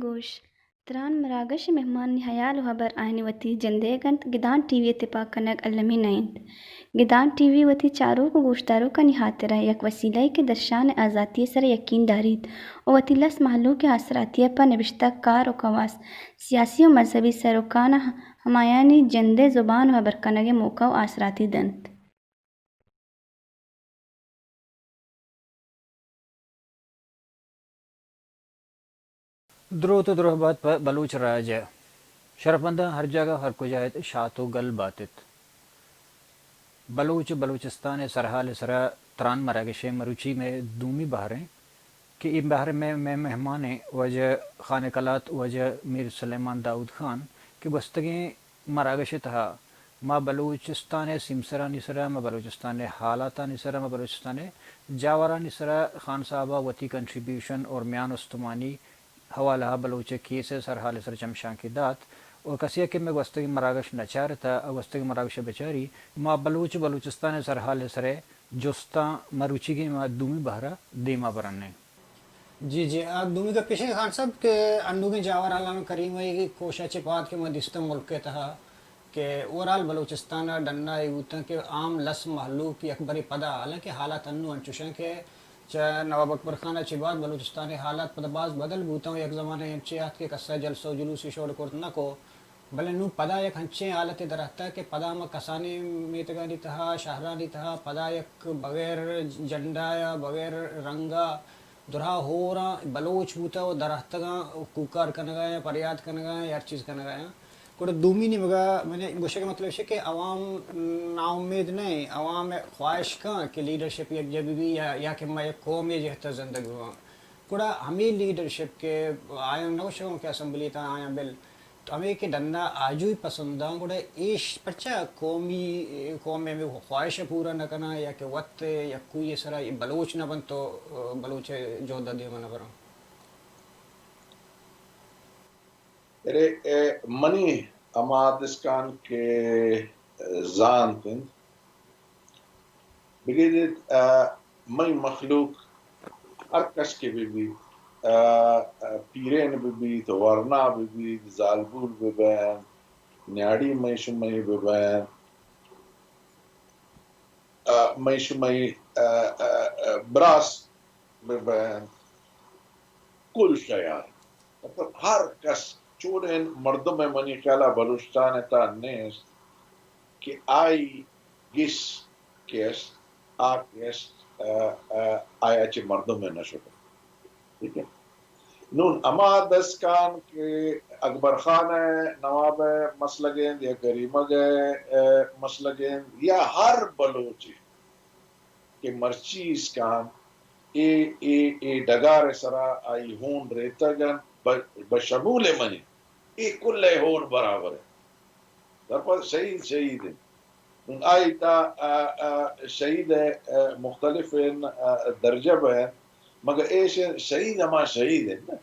گوش، تران مراگش ءِ مہمانانی ہیال ءُ ہبر آیانی وتی جندئیگ اَنت، گدان ٹی وی ءِ تپاک کنگ المی نہ اِنت۔ گدان ٹی وی وتی چاروک ءُ گوشداروکانی ہاترا یک وسیلہ یے کہ درشان ءِ آزاتی ءِ سرا یکین داریت ءُ وتی لس مہلوک ءِ آسراتی ءَ پہ نبشتہ کار ءُ کواس، سیاسی ءُ مذہبی سروکاں ہمایانی جند ءِ زبان ءُ ہبر کنگ ءِ موقع ءُ آسراتی دنت۔ دروت ءُ درہبات پہ بلوچ راج ءَ۔ شرپمنداں، ہر جاگہ ہر کجا ات، شات ءُ گل بات ات۔ بلوچ ءُ بلوچستان ءِ سرحال ءِ سرا تران مراگش ءِ مروچی مئے دومی بہر ایں کہ اے بہر ءَ مئے، مئے مہمان ایں واجہ خان کلات، واجہ میر سلیمان داؤد خان کہ گوستگیں مراگش ءِ تہا ما بلوچستان ءِ سیمسرانی سرا، ما بلوچستان ءِ حالاتانی سرا، ما بلوچستان ءِ جاورانی سرا خان صاحب ءَ وتی کنٹریبیوشن اور میان استمانی حوالہ ءَ بلوچ ءِ کیس ءِ سرحال ءِ سرا چمشانکے دات۔ اور کسے ءَ کہ مئے گوستگیں مراگش نہ چارتہ، آ گوستگیں مراگش ءَ بچاری، ما بلوچ ءُ بلوچستان ءِ سرحال ءِ سرا جستاں مروچیگیں ما دومی بہر ءَ دیما برنیں۔ جی، جی، آ، دومی گپ ایش اِنت خان صاحب کہ انوگیں جاور حالان کریم ءِ کوش ءَ چہ پاد کہ ما دیستگ ملک ءِ تہا کہ اوورآل بلوچستان ءَ ڈن ءَ اے بوتاں کہ عام لس مہلوک یک برے پدا، حالانکہ حالات انوں انچوش اَنت کہ چہ نواب اکبر خان ءَ چہ بعد بلوچستان ءِ حالات پدا باز بدل بوتاں ءُ یک زمانہ انچیں ات کہ کس ءَ جلسہ ءُ جلوس شوڈ کرت نہ کو۔ بلے نوں پدا یک انچیں حالتے در اتکگ کہ پدا ما کسانیں میتگانی تہا، شہرانی تہا پدا یک بغیر جھنڈا ءَ، بغیر رنگ ءَ دراہ ہوراں بلوچ بوتہ ءُ در اتکگاں، کوکار کنگایاں، پریات کنگایاں، ہر چیز کنگایاں۔ گڑا دومی نیمگا من گوشگ ءِ مطلب ایش کہ عوام ناامید نہ ایں، عوام خواہش کن کہ لیڈرشپ یکجا بہ بی یا، یا کہ ما یک قومے جہت ءَ زندگ بہ باں۔ گڑا ہمے لیڈرشپ کہ آیاں نہ گوشگ ءَ اوں کہ اسمبلی تہا آیاں بل، تو ہمے کہ ڈنا آجوئی پسنداں، گڑا ایش پرچا قومی، قوم ءِ ہمے خواہش ءَ پورا نہ کناں یا کہ وت یکوئی ءِ سرا بلوچ نہ بنت تو بلوچ ءِ جہد ءَ دیما نہ براں؟ ارے، اے منی ہما دسکان کہ زانت انت، بگندیت، آ، مئی مخلوق ہر کس کہ بہ بیت، آ، آ، پیرین بہ بیت، ورنا بہ بیت، زالبول بہ بنت، نیاڑی مئی شمئی بہ بنت، آ، مئی شمئی، آ، آ، آ، براس بہ بنت، کل شیان۔ مطلب ہر کس چونیں مردم ءِ منی خیال ءَ بلوچستان ءِ تہا نیست کہ آئی گس کہ است، آ کہ است، آ، آ، آیا چہ مردم ءَ نہ شتگ۔ ٹھیک ہے؟ نون ہما دسکان کہ اکبر خان ءِ نواب ءِ مسلگ انت یا کریمگ ءِ، آ، مسلگ انت یا ہر بلوچے کہ مرچی اسکان اے، اے، اے ڈگار ءِ سرا آئی ہون ریتگ انت، ب-، بشمول منی اے کل ءِ ہون برابر انت۔ درپد شہید شہید انت۔ نون آئی تا، آ، آ، شہید ءِ، آ، مختلف انت، آ، درجہ بہ انت، مگر اے ش-، شہید ہما شہید انت نا۔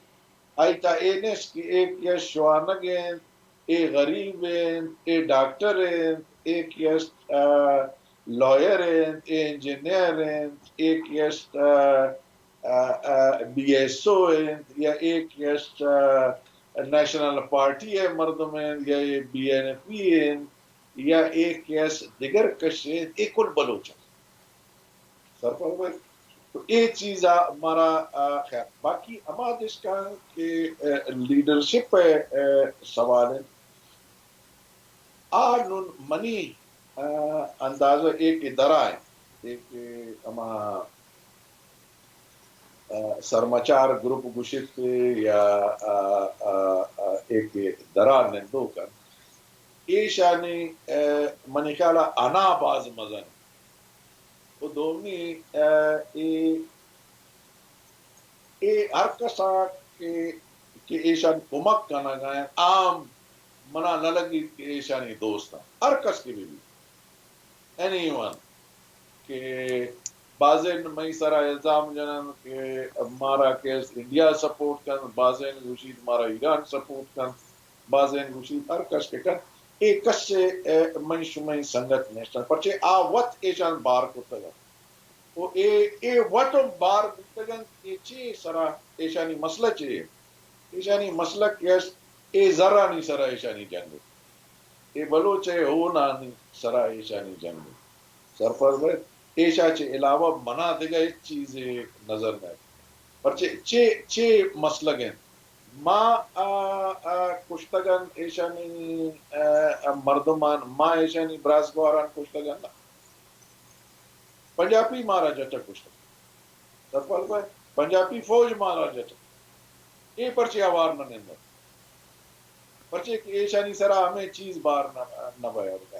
آئی تا اے نیست کہ اے کہ شوانگ انت، اے غریب انت، اے ڈاکٹر انت، اے کہ است، آ، لائر انت، اے انجینئر انت، اے کہ است، آ، آ، آ، بی ایس او انت، یا اے کہ است، آ، نیشنل پارٹی ءِ مردم انت، یا اے بی این پی انت، یا اے کہ است دگر کش انت، اے کل بلوچ انت۔ سرپد بئے۔ تو اے چیز ءَ مارا، آ، خیال۔ باقی ہما دشکان کہ، آ، لیڈرشپ ءِ، آ، سوال انت، آ نون منی، آ، اندازہ اے کہ درائیں، اے کہ ہما، آ، سرمچار گروپ گوشت یا، آ، آ، آ، اے کہ درا نندوک انت، ایشانی، ء، منی خیال ء انا باز مزن۔ و دومی، ء، اے، اے ہر کسا کہ، کہ ایشان کمک کنگا ہیں، عام منا نہ لگی کہ ایشانی دوست ہیں۔ ہر کس کے بھی، اینی ون، کہ بازیں مئی سرا الزام جنن کہ مارا کہ انڈیا سپورٹ کن، بازیں گوشیت مارا ایران سپورٹ کن، بازیں گوشیت ہر کس کہ کن، اے کس سے، اے، مئی شمئی سنگت نیستن، پرچے آ وت ایشان بار کرتگ۔ و اے، اے وت بار بوتگ انت، اے چے سرا، ایشانی مسئلہ چے؟ ایشانی مسئلہ کہ است، اے زرانی سرا ایشانی جنگ۔ اے بلوچ ء ہونانی سرا ایشانی جنگ۔ سرپد بئے، ایشا چہ علاوہ منا دگہ ہچ چیزے نظر نہ۔ پرچے چے، چے مسلگ انت؟ ما، آ، آ، کشتگ انت ایشانی، آ، آ، مردمان، ما ایشانی براس گواران کشتگ انت؟ پنجابی مارا جت ء کشتگ۔ سرپد بئے، پنجابی فوج مارا جت۔ اے پرچے آوار نہ نندت؟ پرچے کہ ایشانی سرا ہمے چیز بار نہ، نہ بیگ ء۔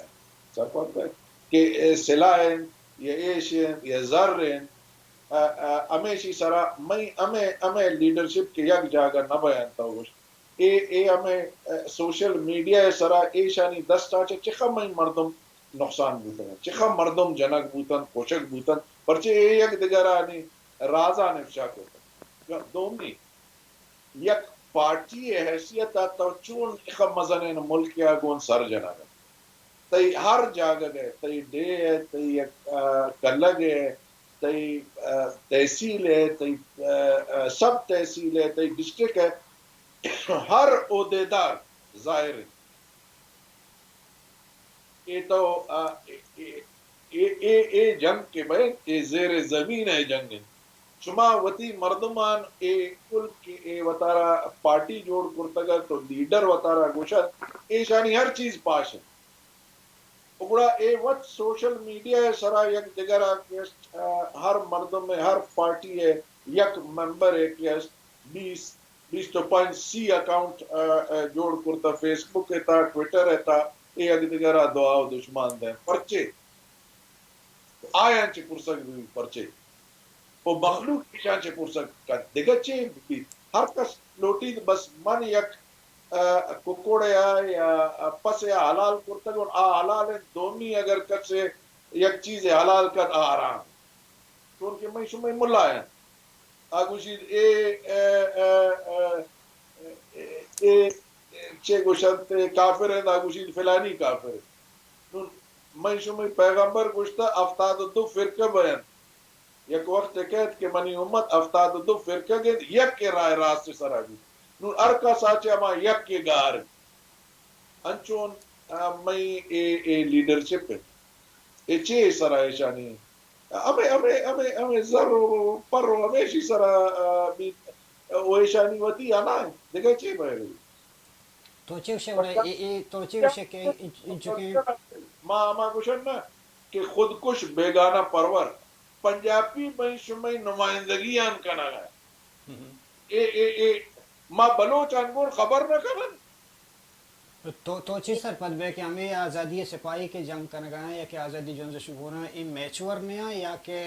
سرپد بئے کہ اے سلاہ انت، یا ایش انت، یا زر انت، ا، ا، ہمیشی سرا مئی ہمے، ہمے لیڈرشپ کہ یک جاگہ نہ بینت و گوشت، اے، اے ہمے، ا، سوشل میڈیا ء سرا ایشانی دست ء چہ چخا مئی مردم نقصان بوتگ انت، چخا مردم جنگ بوتنت، کشگ بوتنت، پرچے اے یک دگرانی رازان افشا کرتگ۔ دومی، یک پارٹی ء حیثیت ء تو چون اخ مزنیں ملکے ء گون سر جنگ ء؟ تئی ہر جاگہ ء، تئی ڈیھ ء، تئی یک، آ، کلگ ء، تئی، آ، تحصیل ء، تئی، آ، آ، سب تحصیل ء، تئی ڈسٹرکٹ ء، ہر عہدیدار ظاہر انت۔ اے تو، آ، اے، اے، اے، اے، اے جنگ کہ بئے، اے زیر زمین ء جنگ انت۔ شما وتی مردمان اے کل کہ اے وتارا پارٹی جوڑ کرتگ ات و لیڈر وتارا گوشت، ایشانی ہر چیز پاش انت۔ و گڑا اے وت سوشل میڈیا ء سرا یک دگر ء کہ است، آ، ہر مردم ء، ہر پارٹی ء یک ممبر ء کہ است، بیست، بیست و پنچ، سی اکاؤنٹ، آ، آ، جوڑ کرتا، فیس بک ء تا، ٹویٹر ء تا، اے یک دگر ء دعا و دشمان دیں۔ پرچے؟ آیاں چہ پرسگ بہ بیت، پرچے؟ و مخلوق ایشاں چہ پرسگ کنت، دگہ چے بہ بیت؟ ہر کس لوٹیت بس من یک، آ، ککڑے ء یا پسے ء حلال کرتگ، و آ حلال انت، دومی اگر کسے یک چیزے حلال کت، آ حرام۔ چون کہ مئی شمئے ملا انت، آ گوشیت اے، اے، اے، اے، اے، اے، اے چے گوشنت، اے کافر انت، آ گوشیت فلانی کافر انت۔ نون مئی شمئے پیغمبر گوشتہ ہفتاد و دو فرقہ بینت۔ یک وقت کئیت کہ منی امت ہفتاد و دو فرقہ گند، یک راہ راست سرا بیت۔ نون ہر کس آ چہ ہما یک گار انت۔ انچون، آ، مئی اے، اے لیڈرشپ انت۔ اے چے سرا ایشانی؟ ہمے، ہمے، ہمے، ہمے زر و پر و ہمیشی سرا، آ، بیت۔ و ایشانی وتی انا انت۔ دگہ چے بئیگ بیت؟ تو چے گوشے وڑے؟ اے، اے تو چے گوشے کہ انچ-، انچو کہ ما ہما گوشن نا کہ خودکش بیگانہ پرور، پنجابی مئی شمئی نمائندگی آن کنگا۔ اے، اے، اے، ما بلوچ آن گون خبر نہ کنن۔ تو، تو چی سرپد بئے کہ ہمے آزادی سپاہی کہ جنگ کنگا ہیں یا کہ آزادی جنزش گونا، اے میچور نیاں یا کہ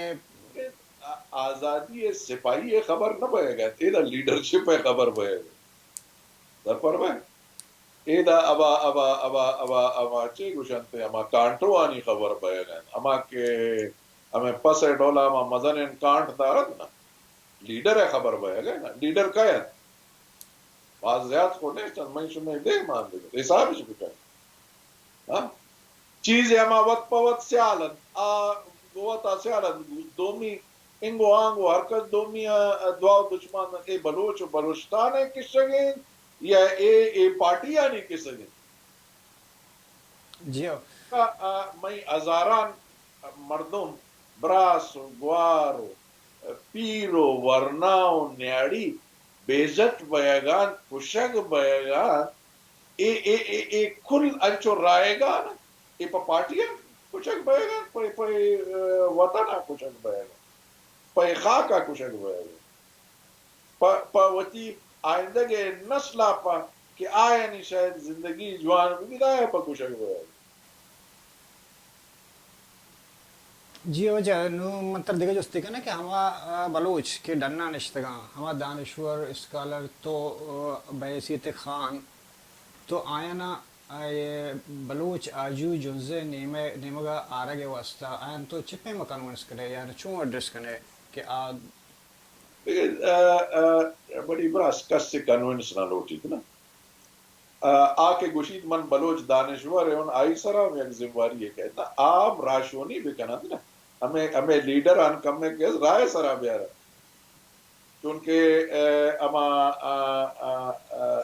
آ-، آزادی سپاہی خبر نہ بئیگا، اے دا لیڈرشپ خبر بئیگا۔ سرپد بئے؟ اے دا ابا، ابا، ابا، ابا، ابا، چے گوشنت، ہما کانٹوانی خبر بئیگا۔ ہما کہ ہمے پس ڈولا ہما مزنیں کانٹ دارت نا۔ لیڈر ء خبر بئیگ ء نا، لیڈر کئے انت؟ باز زیات خو نیست انت، من شمئے دیم آں دگہ حسابش بکنیں۔ ہاں؟ چیزے ہما وت پہ وت سیال انت، آ وت ء سیال انت، دومی انگو آنگو ہر کس دومی ء دعا و دشمان انت۔ اے بلوچ و بلوچستان ء کشگ انت یا اے، اے پارٹیانی کشگ انت؟ جی ہو۔ آ، آ، مئی ہزاران مردم براس و گوار و پیر و ورنا و نیاڑی بے عزت بئیگان، کشگ بئیگان، اے، اے، اے، اے کل انچو رائگان، اے پہ پارٹیاں کشگ بئیگان، پہ، پہ، آ، وطن ء کشگ بئیگان، پہ خاک ء کشگ بئیگان۔ پہ، پہ وتی آئندگہ نسل ء پہ، کہ آیانی شاید زندگی جوان بہ بیت، آیا پہ کشگ بہ بیت۔ جی واجہ، نوں من ترا دگہ جستے کناں کہ ہما، آ، بلوچ کہ ڈنا نشتگاں، ہما دانشور، اسکالر، تو، آ، بحیثیت خان، تو آیانا، آ، اے بلوچ آجو جنز ءِ نیمگ، نیمگ ءَ آرگ ءِ واستہ آیان تو چہ پیم کنونس کنئے یا چون ایڈریس کنئے کہ آ بگن، آ، آ، بڑی براس کس کنونس نہ لوٹیت نا۔ آ، آ کہ گوشیت من بلوچ دانشور اوں، آئی سرا ہم یک ذمہ واری یے کئیت نا، آ ہم راہشونی بکننت نا۔ ہمے، ہمے لیڈران کمے کہ رائے سرا بیارنت۔ چونکہ، آ، ہما، آ، آ، آ،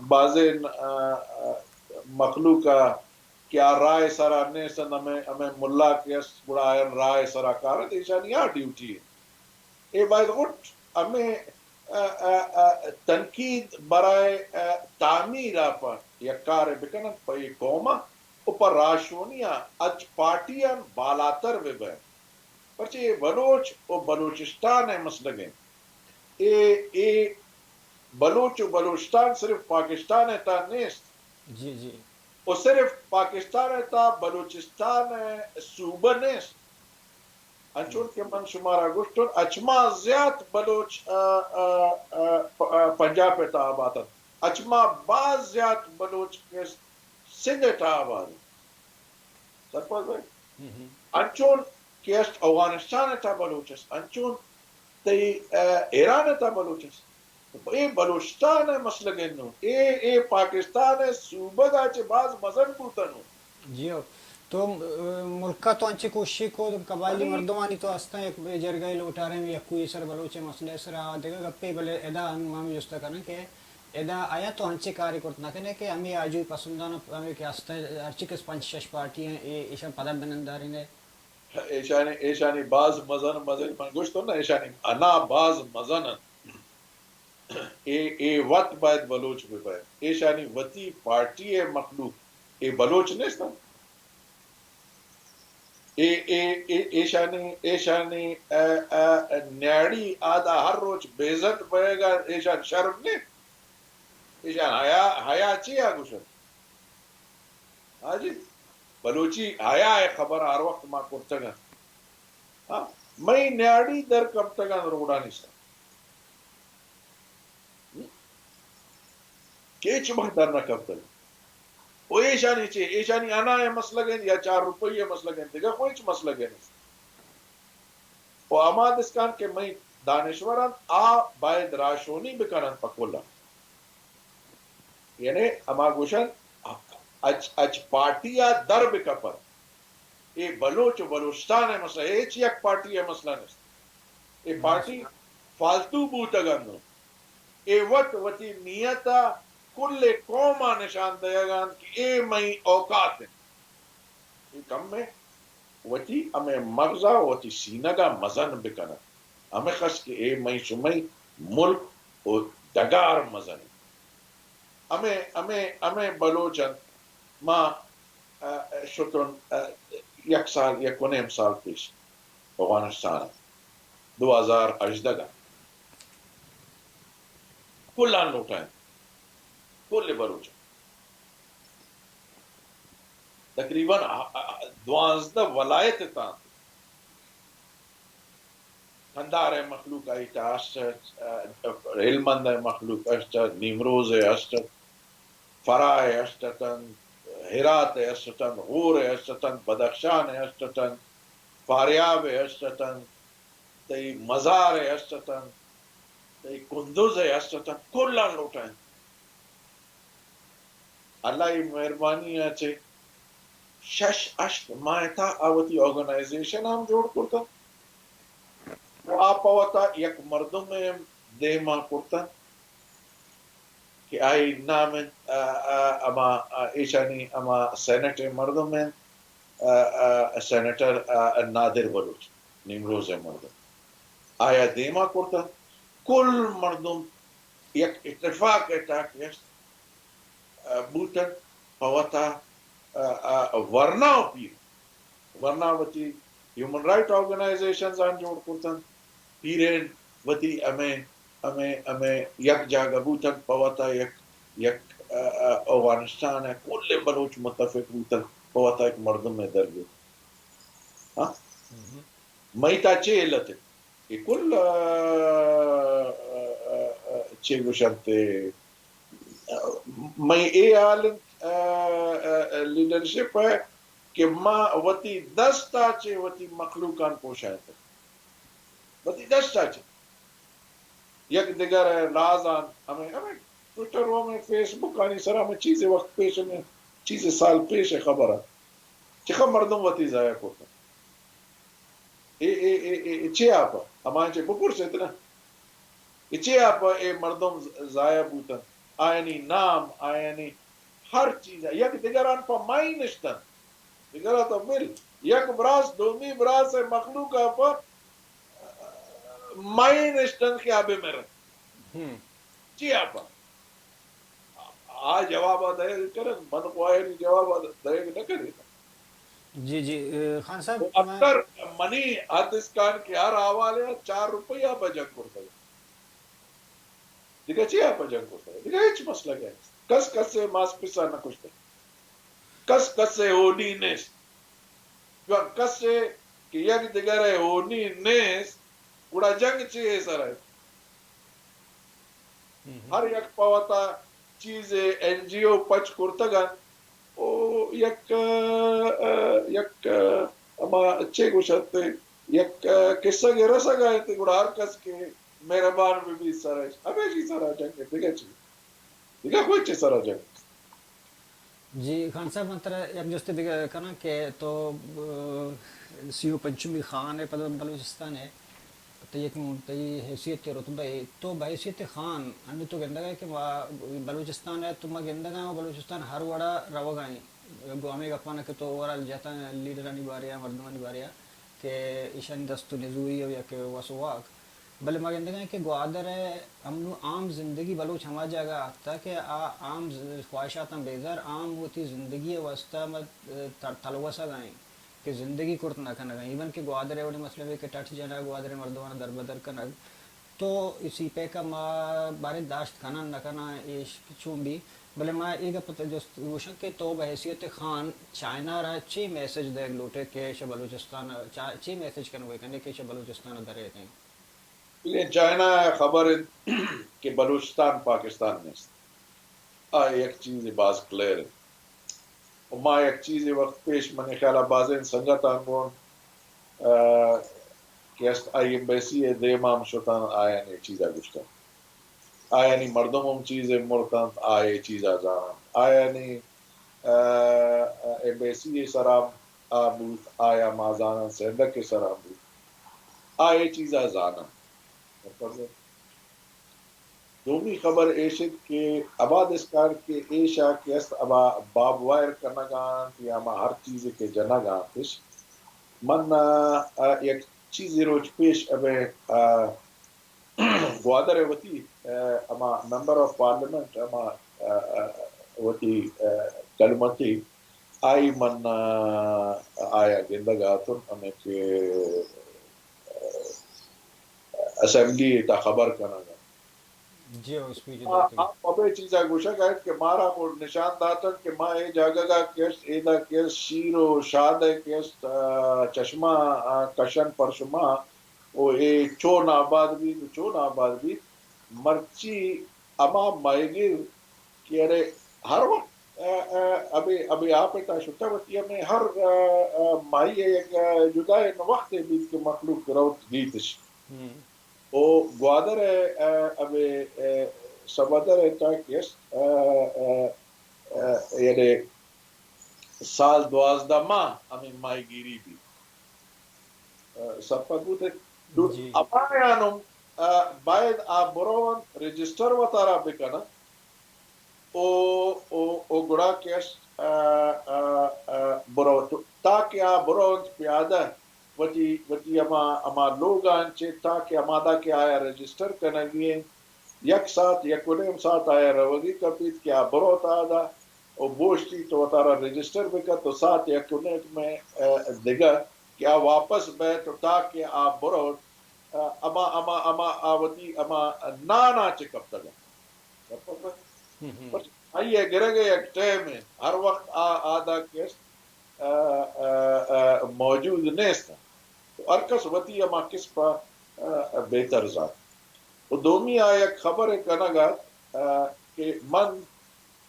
بازیں، آ، آ، مخلوق ءَ کہ آ رائے سرا نیست انت، ہمے، ہمے ملا کہ است، گڑا آیان رائے سرا کارنت، ایشانی آ ڈیوٹی انت۔ اے باید غٹ ہمے، آ، آ، آ، تنقید برائے، آ، تعمیر ءَ پہ یک کارے بکننت پہ اے قوم ءَ و پہ راہشونی ءَ اچ پارٹیان بالاتر بہ بئینت۔ پرچہ اے بلوچ و بلوچستان ءِ مسئلگ انت۔ اے، اے بلوچ و بلوچستان صرف پاکستان ءِ تہا نیست۔ جی، جی۔ و صرف پاکستان ءِ تہا بلوچستان ءِ صوبہ نیست۔ انچون کہ من شمارا گوشتن، اچ ما زیات بلوچ، آ، آ، آ، پ-، آ، پنجاب ءِ تہا آباد انت۔ اچ ما باز زیات بلوچ کہ است سندھ ءِ تہا آباد انت۔ سرپد بئے۔ انچون کہ است اوغانستان ءِ تہا بلوچ است، انچون تئی، آ، ایران ءِ تہا بلوچ است۔ اے بلوچستان ءِ مسئلگ انت نوں۔ اے، اے پاکستان ءِ صوبگ ءَ چہ باز مزن بوتہ نوں۔ جی ہو۔ تو، آ، ملک ءَ تو انچیں کوششے کو، قبائلی مردمانی تو استاں یک جرگہ لوٹاریں، یکوئی سر بلوچ ءِ مسئلہ ءِ سر ءَ دگہ گپے، بلے ادا ما ہمے جست ءَ کناں کہ ادا آیا تو انچیں کارے کرت نہ کنئے کہ ہمے آجوئی پسنداں، ہمے کہ استاں ہرچی کس پنچ شش پارٹی ایں، اے، ایشاں پدا بنندارینئے؟ ایشانی، ایشانی باز مزن، مزن من گوشتوں نا، ایشانی انا باز مزن انت۔ اے، اے وت باید بلوچ بہ بئیت۔ ایشانی وتی پارٹی ءِ مخلوق، اے بلوچ نیست انت۔ اے، اے، اے، ایشانی، ایشانی، ا، ا، نیاڑی آدا ہر روچ بے عزت بئیگ ءَ ایشان شرم نیست؟ ایشان حیا، حیا چیا گوشنت؟ ہاں جی، بلوچی حیا ءِ خبر ہر وقت ما کرتگ انت۔ ہاں، مئی نیاڑی در کپتگ انت روڈانی سر۔ ہم؟ کہ ہچ وقت در نہ کپتگ انت۔ و ایشانی چے؟ ایشانی انا ءِ مسئلگ انت یا چار روپئی ءِ مسئلگ انت، دگہ کوئی ہچ مسئلگ نیست۔ و ہما دسکان کہ مئی دانشور انت، آ باید راہشونی بکننت پہ کل ءَ۔ یعنی ہما گوشنت، اچ، اچ پارٹی ءَ در بکپنت۔ اے بلوچ و بلوچستان ءِ مسئلہ، اے ہچ یک پارٹی ءِ مسئلہ نیست۔ اے پارٹی فالتو بوتگ انت۔ اے وت وتی نیت ءَ کل قوم ءَ نشان دئیگ ءَ انت کہ اے مئی اوقات انت۔ اے کمے وتی ہمے مغز ءَ وتی سینگ ءَ مزن بکننت، ہمے کس کہ اے مئی شمئی ملک و ڈگار مزن انت۔ ہمے، ہمے، ہمے بلوچ انت۔ ما، ا، شتن، ا، یک سال، یک و نیم سال پیش اوغانستان ءَ، دو ہزار ہژدہ ءَ، کلان لوٹائینت، کل بلوچ، تقریباً، ا، ا، دوازدہ ولایت ءِ تہا انت۔ کندھار ءِ مخلوق آئی تہا است ات، ا، ہلمند ءِ مخلوق است ات، نیمروز ءِ است ات، فرا ءِ است اتنت، ہرات ءِ است اتنت، غور ءِ است اتنت، بدخشان ءِ است اتنت، فاریاب ءِ است اتنت، تئی مزار ءِ است اتنت، تئی کندز ءِ است اتنت، کلاں لوٹائینت۔ اللہ ءِ مہربانی ءَ چہ شش ہشت ماہ ءِ تہا آ وتی آرگنائزیشن ہم جوڑ کرتنت و آ پہ وتا یک مردمے ہم دیما کرتنت کہ آئی نام انت، ا، ا، ہما، ا، ایشانی ہما سینٹ ءِ مردم انت، ا، ا، سینیٹر، ا، نادر بلوچ، نیمروز ءِ مردم۔ آیا دیما کرتنت، کل مردم یک اتفاق ءِ تہا کہ است، ا، بوتنت، پہ وتا، ا، ا، ورنا و پیر، ورنا وتی ہیومن رائٹ آرگنائزیشنز آں جوڑ کرتنت، پیرین وتی ہمے، ہمے، ہمے یک جاگہ بوتنت، پہ وتا یک، یک، ا، ا، اوغانستان ءِ کل بلوچ متفق بوتگ، پہ وتا یک مردم ءَ درگیت۔ ہاں؟ مئی تا چے علت انت؟ اے کل، ا، ا، ا، ا، چے گوشنت، ا، مئی اے حال انت، ا، ا، ا، لیڈرشپ ءِ کہ ما وتی دست ءَ چہ وتی مخلوقان پوشائینتگ۔ وتی دست ءَ چہ یک دگر ءِ لازان، ہمے، ہمے ٹویٹر و ہمے فیس بک آنی سرا ہمے چیزے وقت پیش، ہمے چیزے سال پیش ءِ خبر ات۔ چخا مردم وتی ضائع کرتگ۔ اے، اے، اے، اے، اے چے آپ ءَ؟ ہمایاں چہ بپرس ات نا۔ اے چے آپ ءَ اے مردم ز-، ضائع بوتن؟ آیانی نام، آیانی ہر چیز ءَ یک دگران پہ مائی نشتن۔ دگرا تو بل، یک براس، دومی براس ءِ مخلوق ءَ پہ مائی نشتن کہ آ بہ مرن۔ چی آپ ءَ؟ آ جواب ءَ دئیگ کنن، من خو آیانی جواب ءَ دئیگ نہ کنین۔ جی، جی، اے، خان صاحب، و میں اکثر منی حد اسکان کہ ہر حوالے ءَ چار روپیہ پہ جنگ کرتگ۔ دگہ چے ءَ پہ جنگ کرتگ؟ دگہ ہچ مسلکے نیست۔ کس کس ءِ ماس پس ءَ نہ کشتگ۔ کس کس ءِ ہونی نیست۔ چون کسے کہ یک دگر ءِ ہونی نیست، گڑا جنگ چے ءِ سر ءَ؟ ہر یک پہ وتا چیزے این جی او پچ کرتگ انت۔ او یک، ا، یک، ا، ہما چے گوشنت، یک، ا، کسگ ءِ رسگ ءَ انت، گڑا ہر کس کہ مہربان بہ بیت سر ءَ، ہمیشی سر ءَ جنگ ءَ، دگہ چی؟ دگہ کوئی چی سر ءَ جنگ؟ جی خان صاحب، من ترا یک جستے دگہ کناں کہ تو، ا، سی و پنچمی خان ءِ پد بلوچستان ءِ، تئی یک، تئی حیثیت ءُ رتبہ ءَ، تو بحیثیت خان، انو تو گندگ ءَ کہ ما بلوچستان ءَ، تو ما گندگ ءَ بلوچستان ہر وڑا روگ ءَ ایں۔ گوں ہمے گپاں کہ تو اوورآل جتاں لیڈرانی بارے ءَ، مردمانی بارے ءَ کہ ایشانی دست ءُ نزوری ءُ یک وس ءُ واک، بلے ما گندگ ءَ ایں کہ گوادر ءِ امن ءُ عام زندگی بلوچ ہما جاگہ ءَ آتکگ کہ آ عام ز-، خواہشاتاں بیزار عام وتی زندگی ءِ واستہ ما تر-، تلوسگ ءَ ایں کہ زندگی کرت نہ کنگ ءَ ایں۔ ایون کہ گوادر ءِ وڑیں مسئلہ بہ کہ ٹٹ جنگ، گوادر ءِ مردماں دربدر کنگ، تو سی پیک ءَ ما باریں داشت کناں نہ کناں، ایش چون بی، بلے ما اے گپ ءَ جست گوشاں کہ تو بحیثیت خان چائنا ءَ را چے میسج دئیگ لوٹ ئے کہ شہ بلوچستان ءَ چا-، چے میسج کنگ ءَ کن ئے کہ شہ بلوچستان ءَ در ایت ایں؟ بلے چائنا ءَ خبر انت کہ بلوچستان پاکستان نیست۔ آ یک چیزے باز کلیئر انت۔ و ما یک چیزے وقت پیش منی خیال ءَ بازیں سنگتاں گون، ا، کہ است آئی ایمبیسی ءِ دیما ہم شتاں، آیانی چیزا گوشتاں۔ آیانی مردم ہم چیزے مرتنت، آ اے چیزا زاننت۔ آیانی، ا، ایمبیسی ءِ سرا آ بوت، آیا ما زانن سیندک ءِ سرا بوت۔ آ اے چیزا زانن۔ دومی خبر ایش انت کہ ابا دستکار کہ ایشا کہ است ابا باب وائر کنگا انت یا ما ہر چیزے کہ جنگا انتش۔ من، آ، آ، یک چیزے روچ پیش ابے، آ، گوادر ءِ وتی، ا، ہما ممبر آف پارلیمنٹ، ہما، ا، ا، وتی، ا، کلمتی آئی من، ا، آیا گندگ ءَ اتن، ہمے کہ، ا، اسمبلی ءِ تہا خبر کنگ ءَ۔ جی، او اسپیچ آ، داتگ۔ آ پمے چیزا گوشگ ءَ انت کہ مارا گوں نشان داتگ کہ ما اے جاگہ ءَ کہ است، ایدا کہ است، شیر و شاد ءَ کہ است، ا، چشمہ، ا، کشن پر شما، و اے چون آباد بیت و چون آباد بیت، مرچی ہما ماہیگیر کہ ارے ہر وقت، ا، ا، ابے، ابے آپ ءِ تہا شتہ وتی ہمے ہر، ا، ا، ماہی ءِ یک، ا، جدائیں وقتے بیت کہ مخلوق روت گیتش۔ او گوادر ءِ، ا، ابے، ا، سمندر ءِ تہا کہ است، ا، ا، ا، یعنی سال دوازدہ ماہ ہمے ماہیگیری بیت۔ ا، سرپد بوت۔ جی۔ ہمایان ہم، ا، باید آ برونت رجسٹر وتارا بکننت۔ او، او، او گڑا کہ است، ا، ا، ا، برو-، تو-، تاکہ آ برونت پیادہ وتی، وتی ہما، ہما لوگان چہ تاکہ ہمادا کہ آیا رجسٹر کنگی انت، یک ساعت، یک و نیم ساعت آیا روگی کپیت کہ آ بروت آدا و بوشتی تو وتارا رجسٹر بکت و ساعت یک و نیم میں، ا، دگہ کہ آ واپس بیت و تاکہ آ بروت، ا، ہما، ہما، ہما آ وتی ہما نانا چہ کپتگ انت۔ ہم، ہم۔ آئی ء گرگ ء یک ٹائم انت، ہر وقت آ، آ داں کہ است، آ، آ، آ، موجود نیست انت۔ تو ہر کس وتی ہما کسپ ء، آ، بہتر زانت۔ و دومی آ یک خبر کنگ ات، آ، کہ من،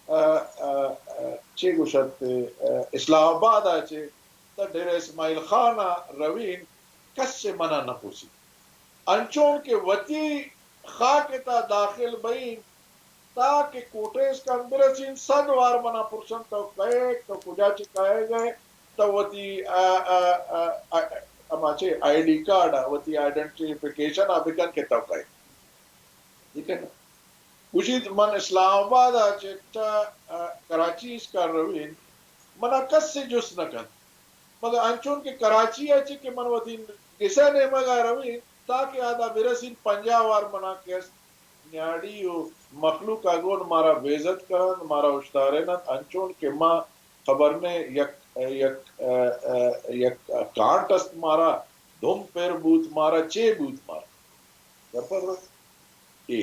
آ، آ، آ، چے گوشت، آ، اسلام آباد ء چہ تا ڈیرہ اسماعیل خان ء روین، کس ء منا نہ پرسی۔ انچون کہ وتی خاک ء تا داخل بئیں، تا کہ کوٹیس کن برسین، صد وار منا پرسن، تو کئے، تو کجا چہ کئے گئے، تو وتی، آ، آ، آ، آ، ہما چے آئی ڈی کارڈ ء، وتی آئیڈینٹیفیکیشن ء بکن کہ تو کئے۔ ٹھیک ہے نا؟ گوشیت من اسلام آباد ء چہ تا، آ، کراچی اسکان روین، منا کس سے جست نہ کنت۔ مگر انچون کہ کراچی ء چہ کہ من وتی گس ء نیمگ ء روین، تاکہ آدا برسین پنجاہ وار منا کہ است نیاڑی و مخلوق ء گون مارا بے عزت کننت، مارا اشتاریننت، انچون کہ ما خبر نے یک، یک، یک کانٹ است مارا، دم پر بوت مارا، چے بوت مارا۔ سرپد بات؟ اے۔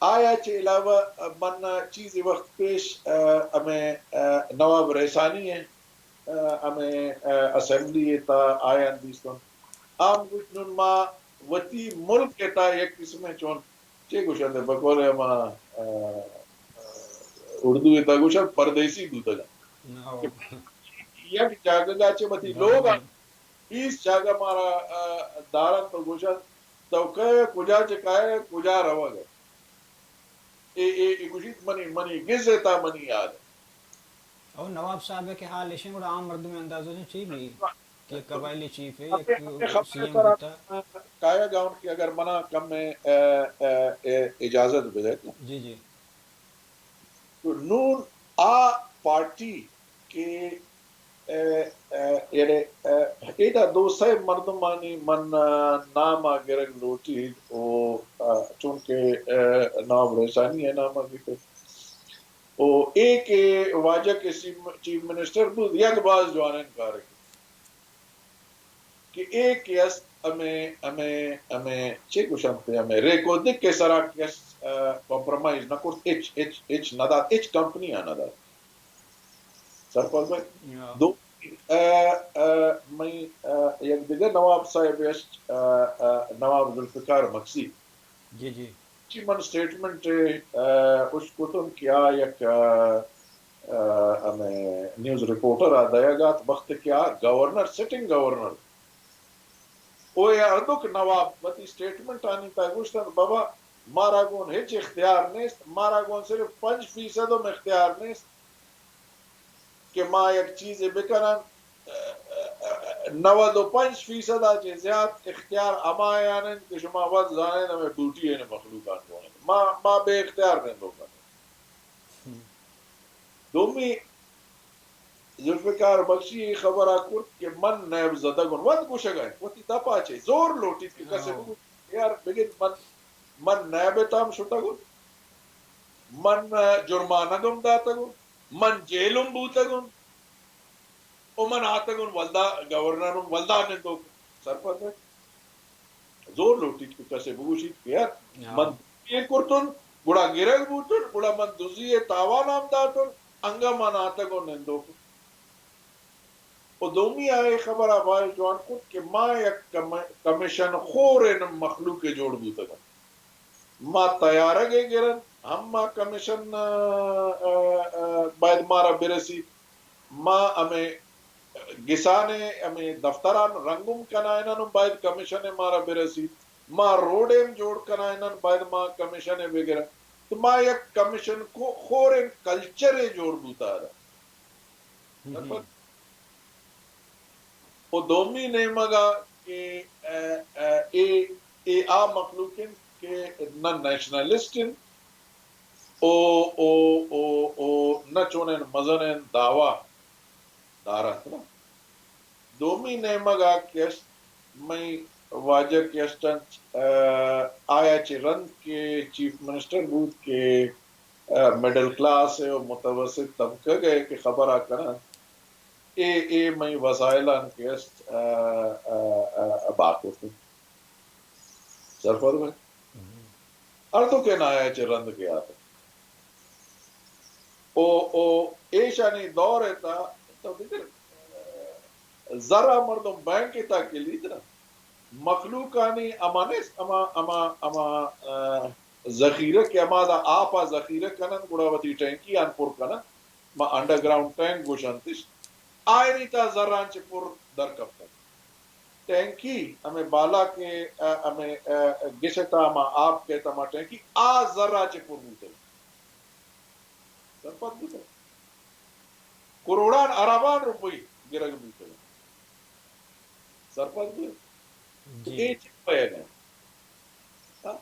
آیا چہ علاوہ من چیزے وخت پیش، آ، ہمیں، آ، نواب رئیسانی ہیں، آ، ہمیں، آ، اسمبلی تا آیان دیستن۔ آم گوشت نون ما وتی ملک تا یک قسمیں چون چے گوشنت بقول ہما، آ، آ، اردو تا گوشن پردیسی بوتگن۔ یک جاگہ چہ وتی لوگ بیست جاگہ مارا، آ، دارنت و گوشنت، تو کئے، کجا چہ کائے، کجا روگ ئے؟ اے، اے، اے گوشیت، منی، منی گز ء تا منی حال۔ او نواب صاحب کہ حال اشیں، گڑا عام مردم اندازہ چی بی کہ قبائلی چیف ہے، یک سی ایم بوتا۔ کایا گاؤن کہ اگر منا کم، اے، اے، اے، اجازت بدے۔ جی، جی۔ تو نون آ پارٹی کہ، اے، اے، یعنی، اے، ایدا دو سئے مردمانی من، آ، نام ء گرگ لوٹیت و، آ، چونکہ، اے، نواب رئیسانی ء نام ء گرگ و اے کہ واجہ کہ سی-، چیف منسٹر بوت، یک باز جوانیں کارے کہ اے کہ است ہمے، ہمے، ہمے چے گوشنت، ہمے ریک و دک ء سرا کہ است، آ، کمپرومائز نہ کرت، ہچ، ہچ، ہچ نہ دات، ہچ کمپنی ء نہ دات۔ سرپد بئے؟ دو، آ، آ، مئی، آ، یک دگہ نواب صاحب است، آ، آ، نواب ذوالفقار مگسی۔ جی، جی۔ چی من سٹیٹمنٹ، آ، اشکتن کہ آ یک، آ، آ، ہمے نیوز رپورٹر ء دئیگ ات، وخت کہ آ گورنر، سٹنگ گورنر، او اے ہردوک نواب وتی سٹیٹمنٹ آنی تا گوشتن، بابا، مارا گون ہچ اختیار نیست، مارا گون صرف پنچ فیصد ہم اختیار نیست کہ ما یک چیزے بکنن۔ نود و پنچ فیصد ء چہ زیات اختیار ہمایان انت کہ شما وت زانید ہمے بوٹی ء مخلوقان گون انت۔ ما، ما بے اختیار نندوک انت۔ دومی، ذوالفقار بخشی اے خبر ء کرت کہ من نیب زدگ ان۔ وت گوشگ ء انت، وتی دپ ء چہ زور لوٹیت کہ کسے بگوش، یار بگند من، من نیب ء تام شتگ ان، من جرمانگ ہم داتگ ان، من جیل ہم بوتگ ان، و من آتگ ان ولدا گورنر ان، ولدا نندوک۔ سرپد بئے؟ زور لوٹیت کہ کسے بگوشیت کہ یار، من دزی ء کرتن، گڑا گرگ بوتن، گڑا من دزی ء تاوان ہم داتن، انگا من آتگ و نندوک۔ و دومی آ اے خبر ء باز جوان کت کہ ما یک کم-، کمیشن خوریں مخلوقے جوڑ بوتگ انت۔ ما تیارگ ء گرن، ہم ما کمیشن، آ، آ، آ، باید مارا برسیت۔ ما ہمے گسان ء ہمے دفتران رنگم کنائینن و باید کمیشن ء مارا برسیت۔ ما روڈ ء جوڑ کنائینن، باید ما کمیشن ء بگرن۔ تو ما یک کمیشن کو-، خوریں کلچرے جوڑ بوتا دا۔ و دومی نیمگ ء کہ، ا، ا، اے، اے آ مخلوق انت کہ نہ نیشنلسٹ انت، او، او، او، او نہ چونیں مزنیں دعوی دار انت نا۔ دومی نیمگ ء کہ است، مئی واجہ کہ است انت، ا، آیا چہ رند کہ چیف منسٹر بوت کہ، ا، مڈل کلاس ء و متوسط طبقہ ء کہ خبر ء کننت، اے، اے مئی وسائلان کہ است، ا، ا، ا، باکوت انت۔ سرپد بئے؟ ہر دو کہ نایا چہ رند کہ آتک۔ او، او ایشانی دور ءِ تہا تو بگر، زر ءَ مردم بینک ءِ تہا کلیت نا، مخلوقانی ہما نیست، ہما، ہما، ہما، آ، ذخیرہ کہ ہما دا آپ ءَ ذخیرہ کنن، گڑا وتی ٹینکی آن پر کنن، ما انڈرگراؤنڈ ٹینک گوشنتش، آئینی تہا زراں چہ پر در کپتگ۔ ٹینکی ہمے بالا کہ، آ، ہمے، آ، گش ءِ تہا ہما آپ کیت ہما ٹینکی، آ زر ءَ چہ پر بوتگ۔ سرپد بوتگ۔ کروڑان اربان روپی گرگ بوتگ۔ سرپد بوتگ۔ جی۔ اے چی پہ ہاں؟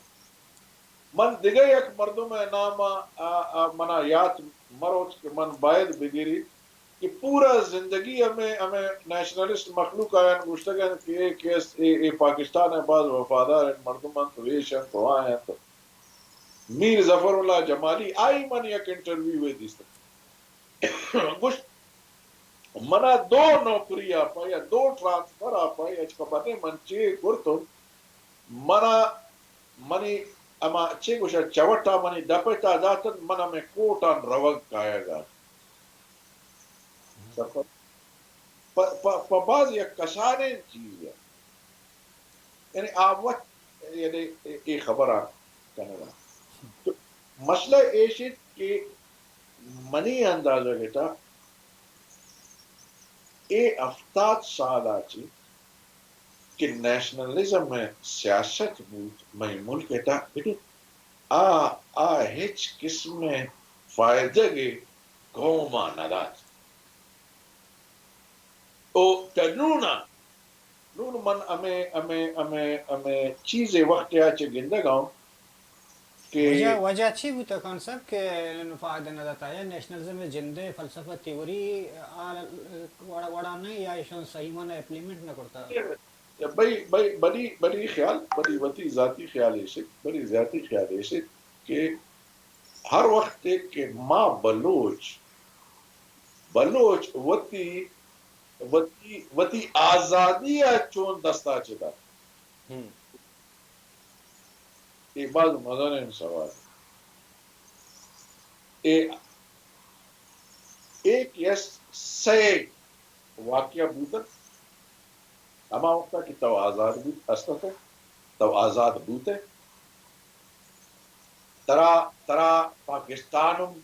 من دگہ یک مردم ءِ نام ءَ، آ، آ، منا یات مروت کہ من باید بگری کہ پورا زندگی ہمے، ہمے نیشنلسٹ مخلوق آیان گوشتگ انت کہ اے کیس، اے، اے پاکستان ءِ باز وفادار انت، مردم انت، تو ایش انت، تو آ انت۔ میر ظفر اللہ جمالی، آئی من یک انٹرویو ءَ دیست۔ گوشت، منا دو نوکری ءَ پہ یا دو ٹرانسفر ءَ پہ یا ہچ خبر نہ، من چے کرتن، منا منی ہما چے گوشا چوٹا منی دپ ءِ تہا داتن، من ہمے کوٹان روگ کایگ ءَ۔ سرپد۔ پہ، پہ، پہ باز یک کسانیں چیزے۔ یعنی آ وت، یعنی اے، اے خبراں کنگا۔ تو مسئلہ ایش انت کہ منی اندازہ گٹا اے ہفتاد سال ءَ چہ کہ نیشنلزم ءِ سیاست بوت مئے ملک ءِ تہا، بلے آ، آ ہچ قسم ءِ فائدگ ءَ قوم ءَ نہ دات۔ او تنونا، نون من ہمے، ہمے، ہمے، ہمے چیزے وقت ءَ چہ گندگ ءَ آں کہ وجہ، وجہ چی بوتا خان صاحب کہ انہوں فائدہ نہ داتا؟ یا نیشنلزم ءِ جند ءِ فلسفہ، تھیوری، آ وڑا، وڑا نہیں، یا ایشان صحیح معنی امپلیمنٹ نہ کرتا؟ بھئی، بھئی، بلی، بلی خیال، بلی وتی ذاتی خیال ایش انت، بلی ذاتی خیال ایش انت کہ ہر وقت کہ ما بلوچ، بلوچ وتی، وتی، وتی آزادی ءَ چون دست ءَ چہ دات؟ ہم۔ اے باز مزنیں سوال۔ اے، اے کہ است سئے واقعہ بوتگ، ہما وقتا کہ تو آزاد بوت، است ات، تو آزاد بوت ئے، ترا، ترا پاکستان ہم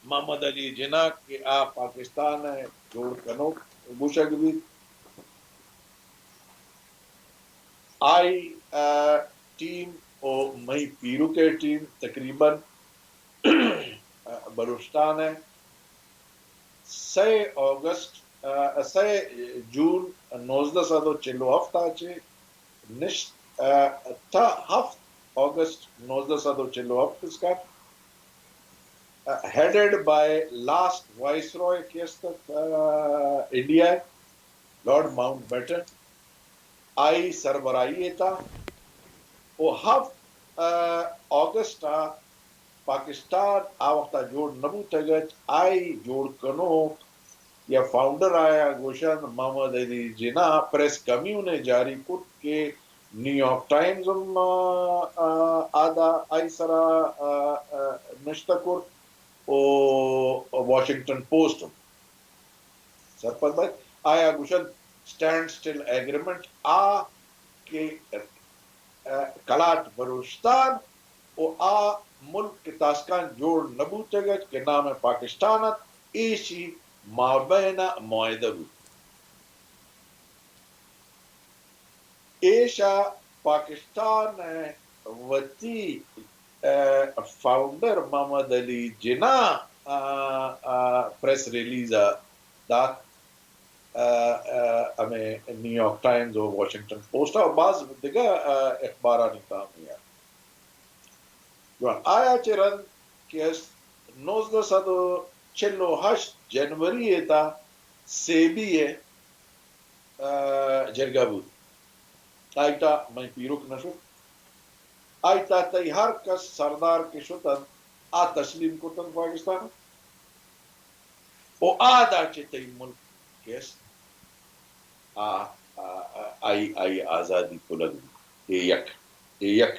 محمد علی جناح کہ آ پاکستان ءِ جوڑ کنوک گوشگ بیت، آئی، آ، ٹیم و مئی پیروک ءِ ٹیم تقریباً، آ، بلوچستان ءِ سئے اگست، آ، سئے جون نوزدہ سد و چل و ہفت ءَ چہ نشت، آ، تا ہفت اگست نوزدہ سد و چل و ہفت اسکان، آ، ہیڈڈ بائی لاسٹ وائسرائے کہ است ات، آ، انڈیا ءِ، لارڈ ماؤنٹ بیٹن، آئی سربراہی ءِ تہا و ہفت، آ، اگست ءَ پاکستان آ وقت ءَ جوڑ نہ بوتگ ات، آئی جوڑ کنوک یا فاؤنڈر آیا گوشنت محمد علی جناح پریس کمیونکے جاری کت کہ نیویارک ٹائمز ہم، آ، آ، آدا آئی سرا، آ، آ، نشتہ کرت و واشنگٹن پوسٹ ہم۔ سرپد بئے، آیا گوشنت اسٹینڈ سٹل ایگریمنٹ آ کہ، آ، کلات بلوچستان و آ ملک کہ تاسکان جوڑ نہ بوتگ ات کہ نام پاکستان ات، ایشی مابین معاہدہ بوت۔ ایشا پاکستان ءِ وتی، آ، فاؤنڈر محمد علی جناح، آ، آ، پریس ریلیز ءَ دات، آ، آ، ہمے نیویارک ٹائمز و واشنگٹن پوسٹ ءَ و باز دگہ، آ، اخبارانی تہا ہم اے۔ جوان۔ آیا چہ رند کہ است نوزدہ سد و چل و ہشت جنوری ءِ تہا سیبی ءِ، آ، جرگہ بوت۔ آئی تہا مئے پیرک نہ شت۔ آئی تہا تئی ہر کس سردار کہ شت انت، آ تسلیم کت انت پاکستان ءَ۔ و آ دا چہ تئی ملک کہ است، آ، آ، آ، آئی، آئی آزادی پلگ بوت۔ اے یک، اے یک۔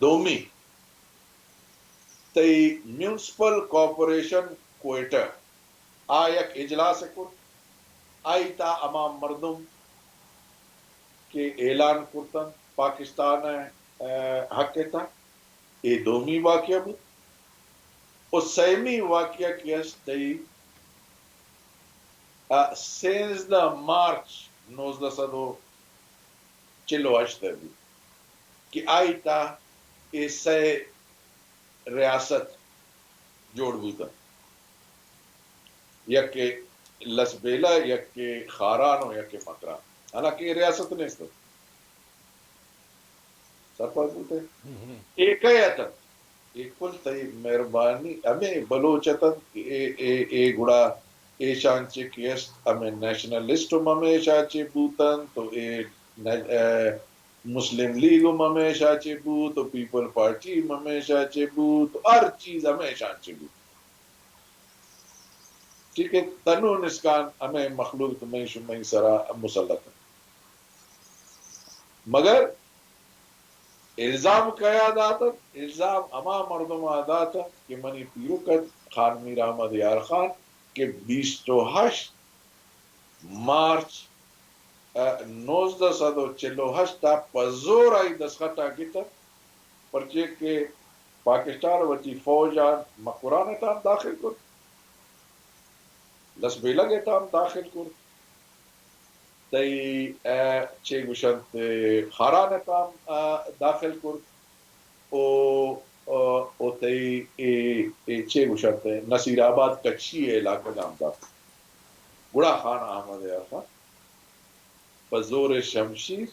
دومی، تئی میونسپل کارپوریشن کوئٹہ آ یک اجلاس ء کت، آئی تا ہما مردم کہ اعلان کرتن پاکستان ء، ء، حق ء تا، اے دومی واقعہ بوت۔ و سیمی واقعہ کہ است تئی، ء، سیزدہ مارچ نوزدہ سد و چل و ہشت ء بوت کہ آئی تا اے سئے ریاست جوڑ بوتن، یکے لسبیلہ، یکے خاران و یکے مکران، حالانکہ اے ریاست نیست ات۔ سرپد بوتے؟ اے کئے اتنت؟ اے کل تئی مہربانی ہمے بلوچ اتنت کہ اے، اے، اے گڑا ایشان چے کہ است، ہمے نیشنلسٹ ہم ہمیشا چے بوتنت، تو اے نہ-، اے، مسلم لیگ ہم ہمیشہ چے بوت و پیپل پارٹی ہم ہمیشہ چے بوت و ہر چیز ہمیشہ چے بوت۔ ٹھیک ہے، تنون اسکان ہمیں مخلوق تو میں شمئی سرا مسلط ہے۔ مگر الزام کیا داتت؟ الزام ہما مردم آ داتت کہ منی پیرک ات خان میر احمد یار خان کہ بیست و ہشت مارچ، ء، نوزدہ سد و چل و ہشت ء پہ زور آئی دستخط ء گتگ، پرچے کہ پاکستان وتی فوج آن مکران ء تام داخل کرت، لسبیلگ ء تام داخل کرت، تئی، ء، چے گوشنت، خاران ء تام، ء، داخل کرت۔ او، او، او تئی اے، اے چے گوشنت، نصیر آباد کچھی ء علاقہ گام دات۔ گڑا خان احمد یار خان پہ زور شمشیر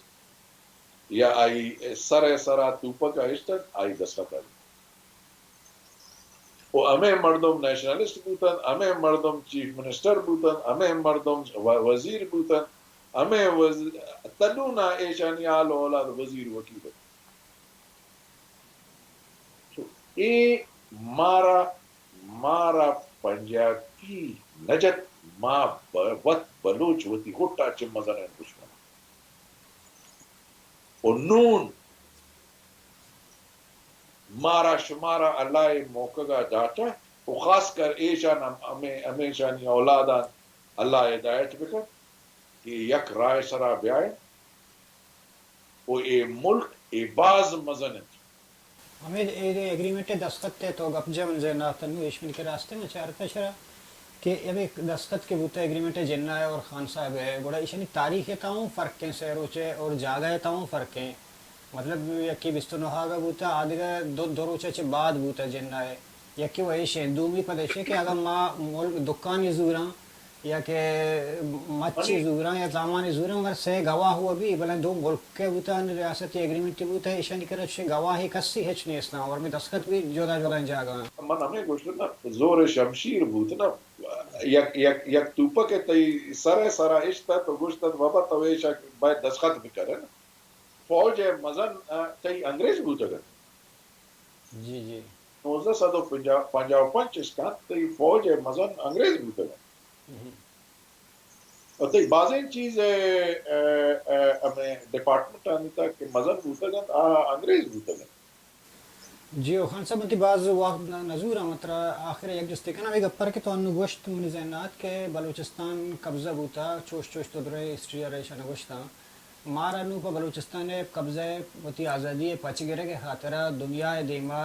یا آئی سر ء سرا توپک ء اشتگ، آئی دستخط ء۔ و ہمے مردم نیشنلسٹ بوتن، ہمے مردم چیف منسٹر بوتن، ہمے مردم و-، وزیر بوتن، ہمے وز-، تلونا ایشانی آل و اولاد وزیر وکیل ات۔ تو اے مارا، مارا پنجابی نہ جت، ما ب-، وت بلوچ وتی ہٹا چہ مزنیں دشمن۔ و نون مارا شمارا اللہ ء موقع ء داتہ و خاص کر ایشان ہم ہمیں، ہمیشانی اولادان اللہ ہدایت بکن کہ یک راہ سرا بیائیں۔ و اے ملک اے باز مزن انت۔ ہمے اے ایگریمنٹ ء دستخط ء تو گپ جا من ذہن ء آتن نوں ایش من کہ راستے من چارتا شرا کہ ہمے دستخط کہ بوتا ایگریمنٹ ء جناح ء اور خان صاحب ء گڑا ایشانی تاریخ ء تاؤں فرق ہیں، سہ روچ ء اور جاگہ ء تاؤں فرق ہیں۔ مطلب یکی بیست و نہاگ ء بوتا، آدگہ دو، دو روچ ء چہ بعد بوتا جناح ء۔ یکی و ایش ہیں، دومی پد ایش ہیں کہ اگر ما ملک دکانی زوراں یا کہ مچی زوراں یا زامانی زوراں، مر سے گواہ ہوا بی، بلے دو ملک کے بوتا، ریاستی ایگریمنٹ بوتا، ایشانی کرا چشیں گواہی کسی ہچ نیستاں، اور میں دستخط بھی جدا جدا جاگا۔ من ہمیں گوشت نا، زور شمشیر بوت نا، یک، یک، یک توپک تئی سر سرا اشتا تو گوشت، بابا تو ایشا باید دستخط بکرے نا۔ فوج مزن، آ، تئی انگریز بوتگ ات۔ جی، جی۔ نوزدہ سد و پنجاہ، پنجاہ و پنچ اشکان تئی فوج مزن انگریز بوتگ ات۔ و تئی بازیں چیز، ء، ء، ء، ہمیں ڈپارٹمنٹ آنی تک کہ مزن بوتگ ات، آ انگریز بوتگ ات۔ جی او خان صاحب، من تئی باز وقت نہ، نزوراں، من ترا آخر ء یک جستے کناں، ہمے گپ پر کہ تو انو گوشت، منی ذہن ء آت کہ بلوچستان قبضہ بوتا، چوش چوش تو درے ہسٹری ء ریشان گوشتاں۔ مارا نوں پہ بلوچستان ء قبضہ ء وتی آزادی ء پچ گرگ ء خاطر ء دنیا ء دیما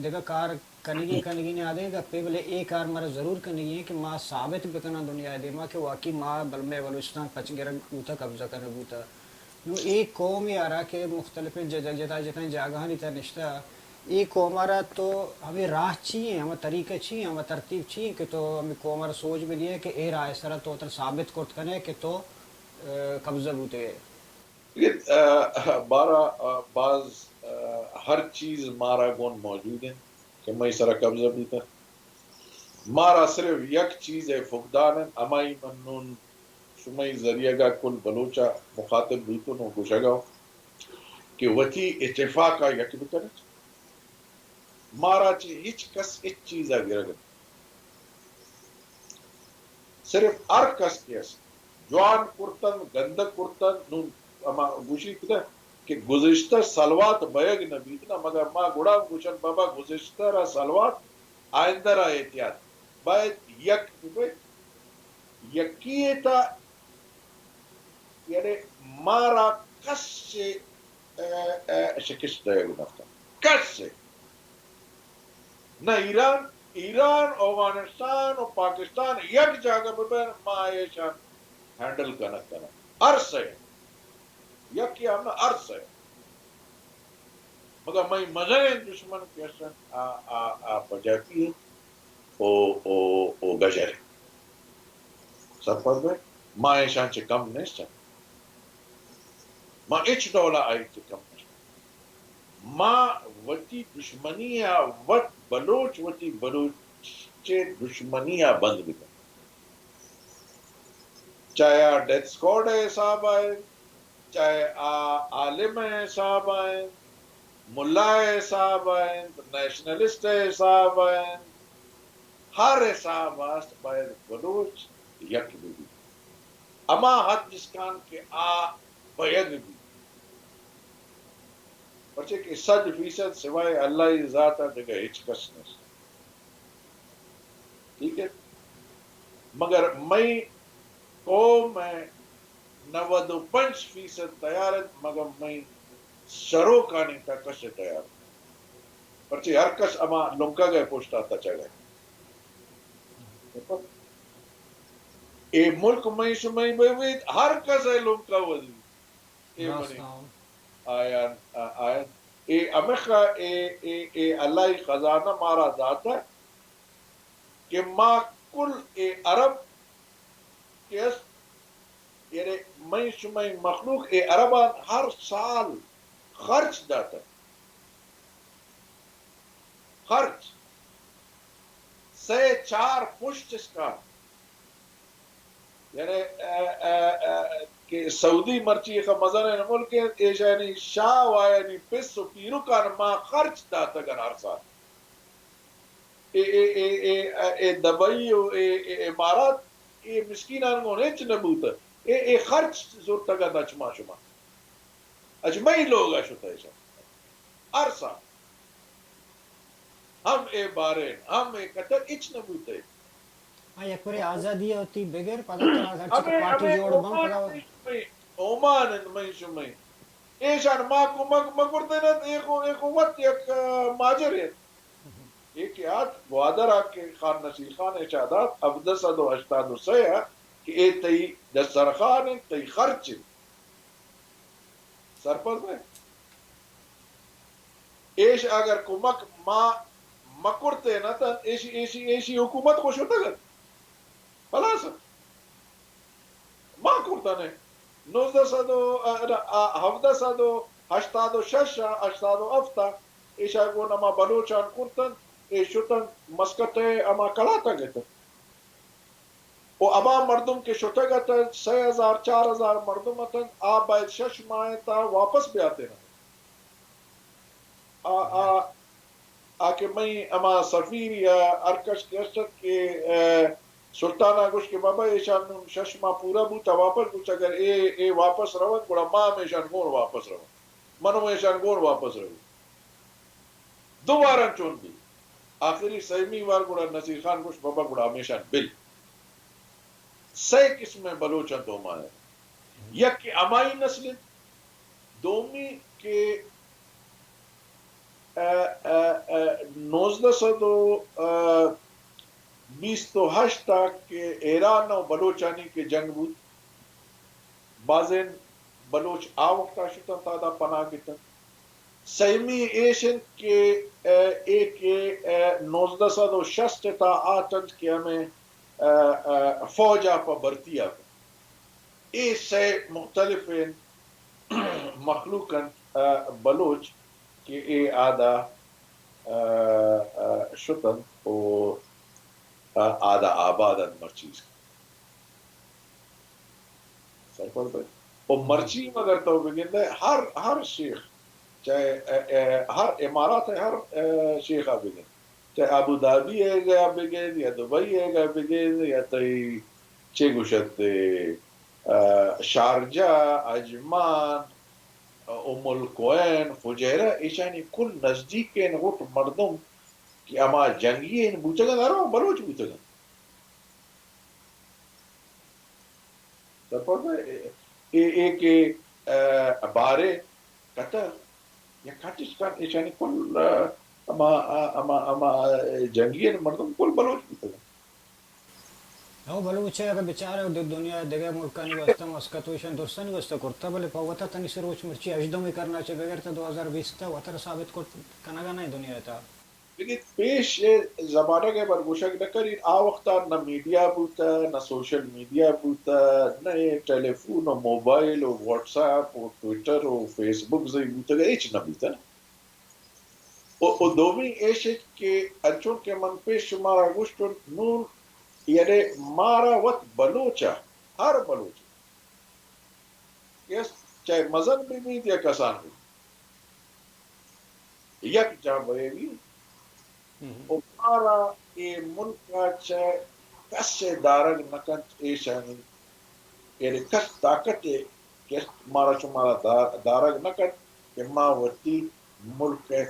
دگہ کار کنگی کنگی نے آدگہ گپے، بلے اے کار مارا ضرور کنگی ہیں کہ ما ثابت بکناں دنیا ء دیما کہ واقعی ما بل-، مئے بلوچستان پچ گرگ بوتا، قبضہ کنگ بوتا۔ نوں اے قوم ء آرا کہ مختلفیں جد-، جدا جتائیں جاگہانی تہ نشتہ، اے قوم ء را تو ہمے راہ چی ہیں، ہمے طریقہ چی ہیں، ہمے ترتیب چی ہیں کہ تو ہمے قوم ء را سوج بدیئے کہ اے راہ ء سرا تو ترا ثابت کرت کنے کہ تو، ء، قبضہ بوتگے؟ لیکن، ء، مارا، ء، باز، ء، ہر چیز مارا گون موجود ہیں کہ مئی سرا قبضہ بوتا۔ مارا صرف یک چیز ء فقدان انت، ہمائی من نون شمئی ذریعہ گا کل بلوچ ء مخاطب بوتن و گوشگا کہ وتی اتفاق ء یک بکنت۔ مارا چہ ہچ کس ہچ چیز ء گرگ انت۔ صرف ہر کس کہ است، جوان کرتن، گندگ کرتن، نون ہما گوشیت نہ کہ گزشتہ سلوات بیگ نہ بیت نہ، مگر ما گڑا گوشن بابا گزشتہ را سلوات آئندہ را احتیاط، باید یک ببے، یکی تا، یعنی مارا کس سے، اے، اے، شکست دے گو نفتا۔ کس سے۔ نہ ایران، ایران، اوغانستان و پاکستان یک جاگہ ببین، ما ایشان ہینڈل کنگ کنگ۔ ہر سے۔ یکی ہم نہ، ہر سے۔ مگہ مئی مزنیں دشمن کہ ہستن، آ، آ، آ پنجابی انت، او، او، او گجر انت۔ سرپد بے، ما ایشان چہ کم نیستن۔ ما ہچ ڈولا آئی چہ کم نیستن۔ ما وتی دشمنی ء وت بلوچ وتی بلوچ چہ دشمنی ء بند بکن۔ چاہے آ ڈیتھ اسکواڈ ء حساب ء انت، چاہے آ عالم ء حساب ء انت، ملا ء حساب ء انت، نیشنلسٹ ء حساب ء انت، ہر حساب است باید بلوچ یک بہ بیت۔ ہما حد اسکان کہ آ بئیگ بیت۔ پرچے کہ صد فیصد سوائے اللہ ء ذات ء دگہ ہچ کس نیست۔ ٹھیک ہے؟ مگر مئی قوم ء نود و پنچ فیصد تیار انت، مگر مئی سروکانی تا کس تیار انت۔ پرچے ہر کس ہما لنکگ ء پشتا تچگ ء۔ اے ملک مئی شمئی بہ بیت، ہر کس ء لنکا ودی۔ اے منی آیان، آ-، آیان۔ اے ہمخا اے، اے، اے اللہ ء خزانہ مارا داتا کہ ما کل اے عرب کہ است، یعنی مئی شمئی مخلوق اے عربان ہر سال خرچ داتگ۔ خرچ سے چار پشت اسکان۔ یعنی، ا، ا، ا، کہ سعودی مرچی یک مزنیں ملک انت، ایشانی شاہ و آیانی پس و پیرکان ما خرچ داتگن ہر سال۔ اے، اے، اے، اے، اے دبئی و اے، اے امارات، اے مسکینان گون ہچ نہ بوتہ۔ اے، اے خرچ زرتگن اچ ما شما۔ اچ مئی لوگا شتہ ایشان۔ ہر سال۔ ہم اے بارین، ہم اے قطر، ہچ نہ بوتہ۔ آ یک برے آزادی ء وتی بگر، پدا ترا ہرچی کہ ہمے، پارٹی ہمے جوڑ بنت، اومان پدا انت مئی، اومان انت مئی شمئی۔ ایشان ما کمک مکرتین انت، اے خو، اے خو وت یک، آ، ماجر انت۔ اے کہ آت گوادر ء کہ خان نصیر خان ء چا دات، ہفدہ سد و ہشتاد و سئے ء کہ اے تئی دسترخان انت، تئی خرچ انت۔ سرپد بئے۔ ایش اگر کمک ما مکرتین اتنت، ایشی، ایشی، ایشی حکومت خو شتگ ات۔ خلاص ات۔ ما کرتن ء۔ نوزدہ سد و، ا، ا، ہفدہ سد و ہشتاد و شش ء، ہشتاد و ہفت ء، ایشا گون ہما بلوچان کرتن، اے شتن مسقط ء ہما کلاتگ اتن۔ و ہما مردم کہ شتگ اتنت، سئے ہزار، چار ہزار مردم اتنت، آ باید شش ماہ ء تہا واپس بیاتیننت۔ آ، آ، آ کہ مئی ہما سفیر یا ہر کس کہ است ات کہ، ء، سلطان ء گوشت کہ بابا ایشان نوں شش ماہ پورا بوت، واپس بوت، اگر اے، اے واپس رونت، گڑا ما ہم ایشان گون واپس رون۔ من ہم ایشان گون واپس رون۔ دو واران چون بی۔ آخری سیمی وار گڑا نصیر خان گوشت، بابا گڑا ہمیشان بل۔ سئے قسم ء بلوچ انت اومان ء۔ یک کہ ہمائی نسل انت، دومی کہ، ء، ء، ء، نوزدہ سد و، ء، بیست و ہشت ء کہ ایران و بلوچانی کہ جنگ بوت، بازین بلوچ آ وقتا شتنت، آدا پناہ گتنت۔ سیمی ایش انت کہ، ء، اے کہ، ء، نوزدہ سد و شست ء تا آتنت کہ ہمے، ء، ء، فوج ء پہ بھرتی ء کن۔ اے سئے مختلفیں مخلوق انت، ء، بلوچ کہ اے آدا، ء، ء، شتنت و، ء، آدا آباد انت مرچیز۔ سرپد بئے۔ و مرچی اگر تو بگندئے ہر، ہر شیخ، چاہے، ء، ء، ہر امارات ء ہر، ء، شیخ ء بگند، چاہے ابوظہبی ء گا بگند یا دبئی ء گا بگند یا تئی چے گوشت، ء، شارجہ، عجمان، ام القوین، فجیرہ، ایشانی کل نزدیکیں غٹ مردم کہ ہما جنگی ایں بوتگ انت، ہر وقت بلوچ بوتگ انت۔ سرپد ئے؟ اے، اے، اے کہ، ا، بارے قطر یا کاٹسکان، ایشانی کل، ا، ہما، ا، ہما، ہما، ا، جنگی ایں مردم کل بلوچ بوتگ انت۔ ہو، بلوچ ءَ اگہ بچارئے د-، دنیا ءِ دگہ ملکانی واستہ مسکت ءُ ایشاں درستانی واستہ کرتہ، بلے پہ وت ءَ تنی سروچ مرچی ہژدہمی کرن ءَ چہ بگر تاں دو ہزار بیست ءَ وترا ثابت کرت کنگ ءَ نہ ایں دنیا ءِ تہا۔ بگیت پیش ءِ زمانگ ءَ من گوشگ نہ کنین، آ وقت ءَ نہ میڈیا بوتہ، نہ سوشل میڈیا بوتہ، نہ اے ٹیلیفون ءُ موبائل ءُ واٹس ایپ ءُ ٹویٹر ءُ فیس بک زئی بوتگ، ہچ نہ بوتہ۔ ءُ، ءُ دومی ایش انت کہ انچو کہ من پیش شمارا گوشت، نون یعنی مارا وت بلوچ ءَ، ہر بلوچ ءَ، کہ چاہے مزن بہ بیت یا کسان بہ بیت، یک جاہ بئیگی ءُ مارا اے ملک ءَ چہ کسے دارگ نہ کنت، ایشانی یعنی کس طاقتے کہ مارا شمارا دار-، دارگ نہ کنت کہ ما وتی ملک ءِ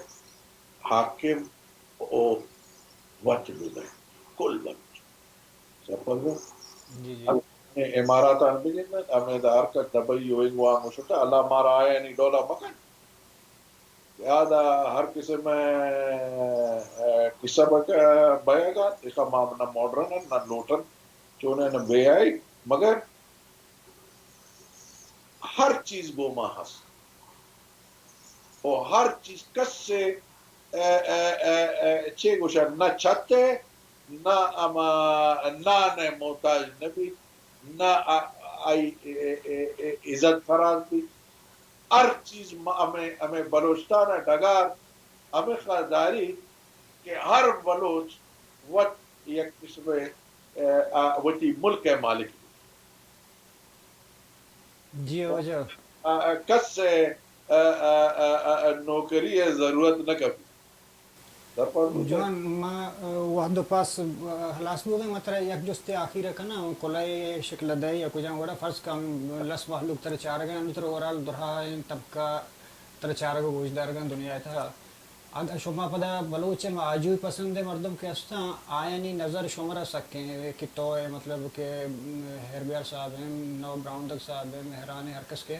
حاکم ءُ وت بہ بئیں۔ کل بلوچ۔ سرپد بو؟ جی، جی۔ اماراتان بگندن، ہمے دا ہر کس دبئی ءُ انگو آنگو شتہ، اللہ مارا آیانی ڈولا مکن۔ یاد ءَ ہر قسم ءِ، ءِ، قصہ بک-، ءِ، بئیگ ءَ، ایشاں ما نہ ماڈرن اَنت، نہ لوٹن، چونیں نہ بے آئی، مگر ہر چیز گوں ما ہست۔ ءُ ہر چیز کسے، ءِ، ءِ، ءِ، ءِ، چے گوشاں، نہ چت ءِ، نہ ہما نان ءِ محتاج نہ بیت، نہ آ-، آئی، ءِ، ءِ، ءِ، ءِ، عزت فراز بیت۔ ہر چیز ما ہمے، ہمے بلوچستان ءِ ڈگار ہمے خاص داری کہ ہر بلوچ وت یک قسمے، ءِ، آ، وتی ملک ءِ مالک بیت۔ جی، واجہ۔ آ، آ، کس ءِ، آ، آ، آ، آ، آ، نوکری ءِ ضرورت نہ کپیت۔ سرپد بوت۔ جوان، ما، آ، وہد ءُ پاس، آ، ہلاس بوگ ءَ، ما ترا یک جستے آخیر ءَ کناں، کلہ ءِ شکل ءَ دئے یا کجام وڑ ءَ، فرض کن لس مہلوک ترا چارگ ءَ اَنت، ترا اوورال درہائیں طبقہ ترا چارگ ءُ گوشدارگ ءَ اَنت دنیا ءِ تہا۔ اگاں شما پدا بلوچ ءِ ما آجوئی پسند ءِ مردم کہ ہستاں، آیانی نظر شمارا سکیں کہ تو اے مطلب کہ، م، ہیربیار صاحب ایں، نواب براہمدگ صاحب ایں، مہران ایں، ہر کس کہ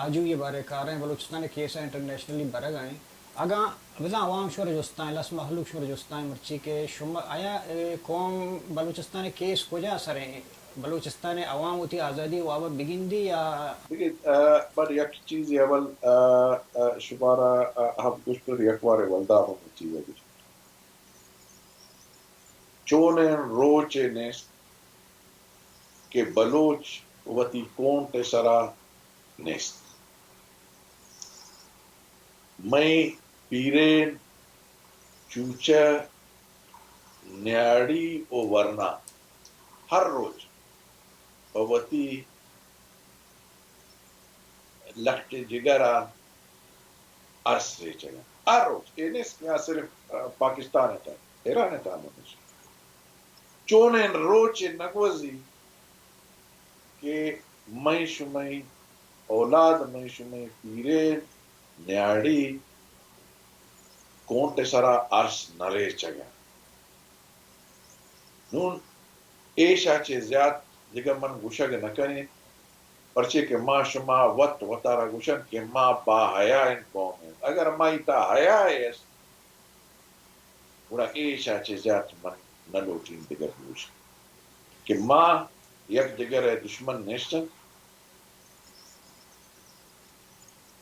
آجوئی ءِ بارے کاریں، بلوچستان ءِ کیس ءَ انٹرنیشنلی برگ ءَ ایں۔ اگاں بزاں عوام شمارا جستاں، لس مہلوک شمارا جستاں مرچی کہ شما آیا، اے، قوم بلوچستان ءِ کیس کجا سر ایں؟ بلوچستان ءِ عوام وتی آزادی ءِ واب ءَ بگندی یا؟ بگند، آ، من یک چیزے اول، آ، آ، شمارا، آ، ہم گوشت ءُ یک بارے ولدا ہم چیزے گوشت۔ چونیں روچے نیست کہ بلوچ وتی کونٹ ءِ سرا نیست۔ مئے پیرین، چوچہ، نیاڑی ءُ ورنا ہر روچ پہ وتی لہتے جگر ءَ ارس ریچگ ءَ اَنت۔ ہر روچ۔ اے نیست کہ آ صرف، آ، پاکستان ءِ تہا، ایران ءِ تہا ہم ہمیش۔ چونیں روچے نہ گوزی کہ مئے شمئے اولاد، مئے شمئے پیرین، نیاڑی کونٹ ءِ سرا ارس نہ ریچگ ءَ اَنت۔ نون ایشا چہ زیات دگہ من گوشگ نہ کنیں، پرچے کہ ما شما وت وتارا گوشن کہ ما باحیائیں قوم ایں۔ اگر مئے تہا حیا است، گڑا ایشا چہ زیات من نہ لوٹیں دگہ بگوشیں کہ ما یک دگر ءِ دشمن نیستن۔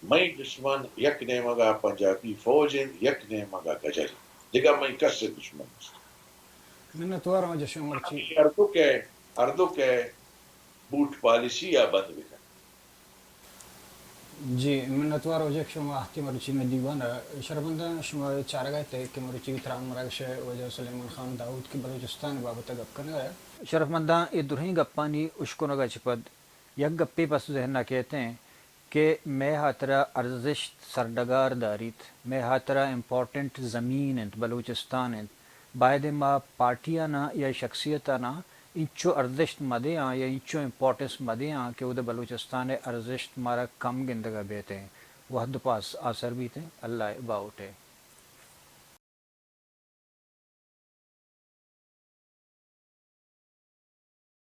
مئے دشمن یک نیمگ ءَ پنجابی فوج اِنت، یک نیمگ ءَ گجر اِنت۔ دگہ مئے کس ءِ دشمن نیست۔ منتوار آں جشن مرچی۔ ہردوک ءِ، ہردوک ءِ بوٹ پالیسی ءَ بند بکن۔ جی، منتوار واجہ کہ شما آہتی مروچی مئے دیوان ءَ۔ شرمنداں شما چارگ ءَ ات کہ مروچی تران مراگش ءِ واجہ سلیمان خان داؤد کہ بلوچستان ءِ بابت ءَ گپ کنگ ءَ۔ شرفمنداں اے درہیں گپانی اشکنگ ءَ چہ پد یک گپے پس ذہن ءَ کیت ایں کہ مئے ہاترا ارزشت سرڈگار داریت، مئے ہاترا امپورٹنٹ زمین اِنت، بلوچستان اِنت۔ باید ایں ما پارٹیاناں یا شخصیتاناں اینچو ارزشت مہ دیاں یا اینچو امپورٹنس مہ دیاں کہ اود ءَ بلوچستان ءِ ارزشت مارا کم گندگ ءَ بیت ایں۔ وہد ءُ پاس آسر بیت ایں۔ اللہ ءِ باہوٹ ءَ۔